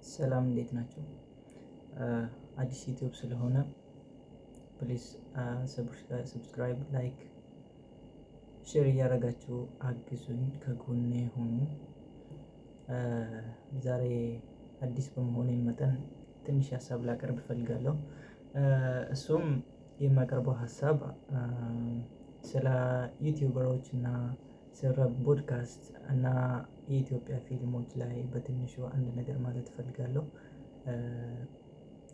ሰላም እንዴት ናችሁ? አዲስ ዩቲዩብ ስለሆነ please subscribe፣ like፣ share እያደረጋችሁ አግዙኝ፣ ከጎኔ ሁኑ። ዛሬ አዲስ በመሆኔ መጠን ትንሽ ሀሳብ ላቀርብ እፈልጋለሁ። እሱም የማቀርበው ሀሳብ ስለ ዩቲዩበሮች እና ስለ ፖድካስት እና የኢትዮጵያ ፊልሞች ላይ በትንሹ አንድ ነገር ማለት እፈልጋለሁ።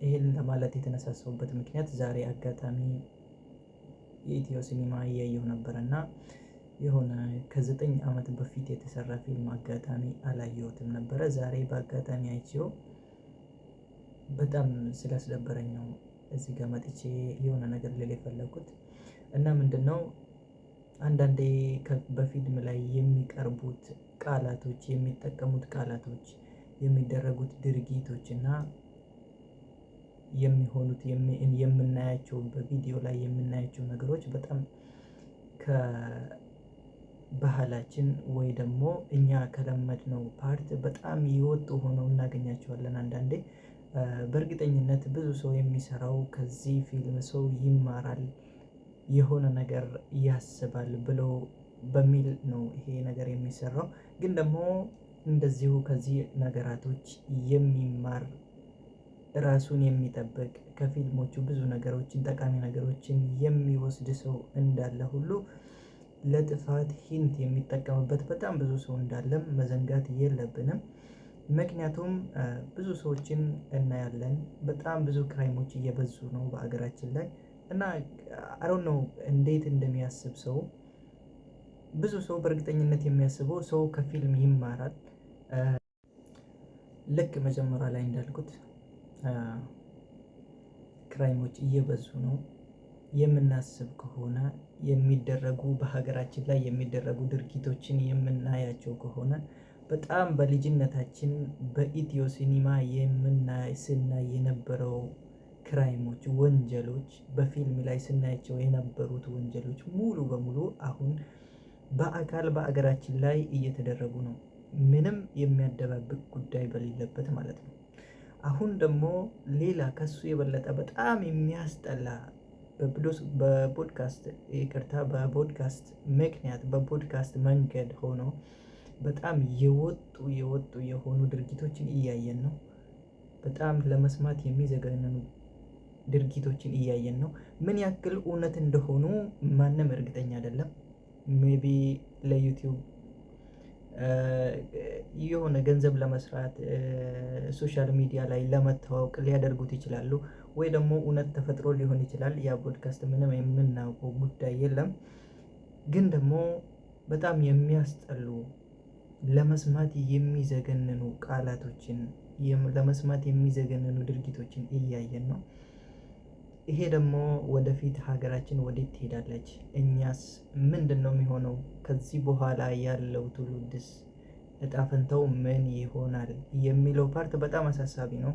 ይሄን ለማለት የተነሳሳሁበት ምክንያት ዛሬ አጋጣሚ የኢትዮ ሲኒማ እያየሁ ነበር፣ እና የሆነ ከ9 አመት በፊት የተሰራ ፊልም አጋጣሚ አላየሁትም ነበረ። ዛሬ በአጋጣሚ አይቼው በጣም ስላስደበረኝ ነው እዚህ ጋር መጥቼ የሆነ ነገር ልል የፈለኩት። እና ምንድነው፣ አንዳንዴ በፊልም ላይ የሚቀርቡት ቃላቶች፣ የሚጠቀሙት ቃላቶች፣ የሚደረጉት ድርጊቶች እና የሚሆኑት የምናያቸው በቪዲዮ ላይ የምናያቸው ነገሮች በጣም ከባህላችን ወይ ደግሞ እኛ ከለመድነው part በጣም የወጡ ሆነው እናገኛቸዋለን። አንዳንዴ በእርግጠኝነት ብዙ ሰው የሚሰራው ከዚህ ፊልም ሰው ይማራል፣ የሆነ ነገር ያስባል ብሎ በሚል ነው ይሄ ነገር የሚሰራው። ግን ደግሞ እንደዚሁ ከዚህ ነገራቶች የሚማር፣ ራሱን የሚጠብቅ፣ ከፊልሞቹ ብዙ ነገሮችን፣ ጠቃሚ ነገሮችን የሚወስድ ሰው እንዳለ ሁሉ ለጥፋት hint የሚጠቀምበት በጣም ብዙ ሰው እንዳለም መዘንጋት የለብንም። ምክንያቱም ብዙ ሰዎችን እናያለን፣ በጣም ብዙ crime ኦች እየበዙ ነው በሀገራችን ላይ። እና I don't know እንዴት እንደሚያስብ ሰው። ብዙ ሰው በእርግጠኝነት የሚያስበው ሰው ከፊልም ይማራል። ልክ መጀመሪያ ላይ እንዳልኩት crime ኦች እየበዙ ነው። የምናስብ ከሆነ፣ የሚደረጉ በሀገራችን ላይ የሚደረጉ ድርጊቶችን የምናያቸው ከሆነ፣ በጣም በልጅነታችን በኢትዮ ሲኒማ የምናይ ስናይ የነበረው crime ኦች፣ ወንጀሎች፣ በፊልም ላይ ስናያቸው የነበሩት ወንጀሎች ሙሉ በሙሉ አሁን በአካል በሀገራችን ላይ እየተደረጉ ነው። ምንም የሚያደባብቅ ጉዳይ በሌለበት ማለት ነው። አሁን ደግሞ ሌላ ከሱ የበለጠ በጣም የሚያስጠላ በፖድካስት፣ ይቅርታ፣ በፖድካስት ምክንያት፣ በፖድካስት መንገድ ሆኖ በጣም የወጡ የወጡ የሆኑ ድርጊቶችን እያየን ነው። በጣም ለመስማት የሚዘገንኑ ድርጊቶችን እያየን ነው። ምን ያክል እውነት እንደሆኑ ማንም እርግጠኛ አይደለም። Maybe ለዩቲዩብ የሆነ ገንዘብ ለመስራት፣ social media ላይ ለመታወቅ ሊያደርጉት ይችላሉ። ወይ ደግሞ እውነት ተፈጥሮ ሊሆን ይችላል። ያ ፖድካስት ምንም የምናውቀው ጉዳይ የለም። ግን ደግሞ በጣም የሚያስጠሉ፣ ለመስማት የሚዘገንኑ ቃላቶችን፣ ለመስማት የሚዘገንኑ ድርጊቶችን እያየን ነው። ይሄ ደግሞ ወደፊት ሀገራችን ወዴት ትሄዳለች? እኛስ ምንድነው የሚሆነው? ከዚህ በኋላ ያለው ትውልድስ እጣ ፈንታው ምን ይሆናል የሚለው part በጣም አሳሳቢ ነው።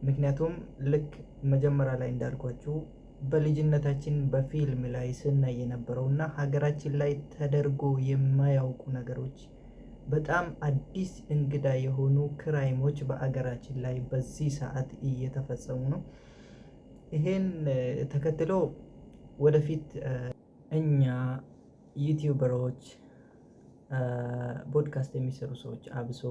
ምክንያቱም ልክ መጀመሪያ ላይ እንዳልኳችሁ በልጅነታችን በፊልም ላይ ስናይ የነበረው እና ሀገራችን ላይ ተደርጎ የማያውቁ ነገሮች፣ በጣም አዲስ እንግዳ የሆኑ crime ኦች በሀገራችን ላይ በዚህ ሰዓት እየተፈጸሙ ነው። ይሄን ተከትሎ ወደፊት እኛ ዩቲዩበሮች፣ ፖድካስት የሚሰሩ ሰዎች አብሶ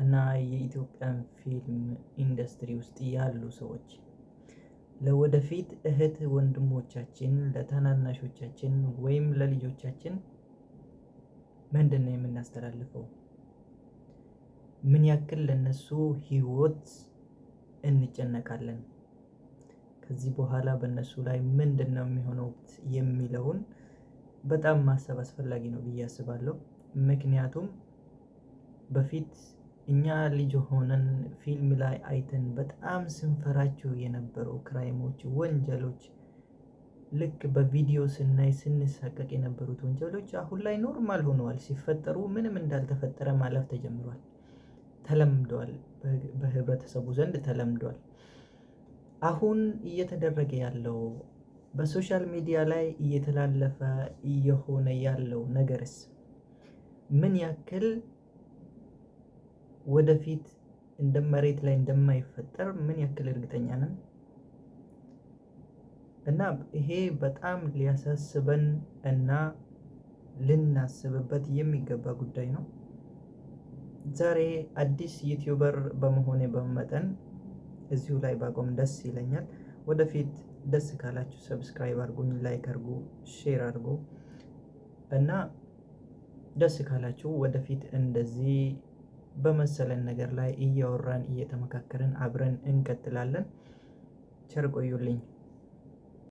እና የኢትዮጵያን ፊልም ኢንዱስትሪ ውስጥ ያሉ ሰዎች ለወደፊት እህት ወንድሞቻችን፣ ለታናናሾቻችን ወይም ለልጆቻችን ምንድነው የምናስተላልፈው? ምን ያክል ለነሱ ህይወት እንጨነቃለን? ከዚህ በኋላ በእነሱ ላይ ምንድነው የሚሆነው የሚለውን በጣም ማሰብ አስፈላጊ ነው ብዬ አስባለሁ። ምክንያቱም በፊት እኛ ልጅ ሆነን ፊልም ላይ አይተን በጣም ስንፈራቸው የነበረው crime ኦች፣ ወንጀሎች፣ ልክ በቪዲዮ ስናይ ስንሳቀቅ የነበሩት ወንጀሎች አሁን ላይ normal ሆነዋል። ሲፈጠሩ ምንም እንዳልተፈጠረ ማለፍ ተጀምሯል። ተለምዷል፣ በህብረተሰቡ ዘንድ ተለምዷል። አሁን እየተደረገ ያለው፣ በ social media ላይ እየተላለፈ እየሆነ ያለው ነገርስ ምን ያክል ወደፊት እንደ መሬት ላይ እንደማይፈጠር ምን ያክል እርግጠኛ ነን? እና ይሄ በጣም ሊያሳስበን እና ልናስብበት የሚገባ ጉዳይ ነው። ዛሬ አዲስ YouTuber በመሆኔ በመጠን እዚሁ ላይ ባቆም ደስ ይለኛል። ወደፊት ደስ ካላችሁ subscribe አድርጉኝ፣ like አድርጉ፣ share አድርጉ እና ደስ ካላችሁ ወደፊት እንደዚህ በመሰለን ነገር ላይ እያወራን እየተመካከርን አብረን እንቀጥላለን። ቸር ቆዩልኝ።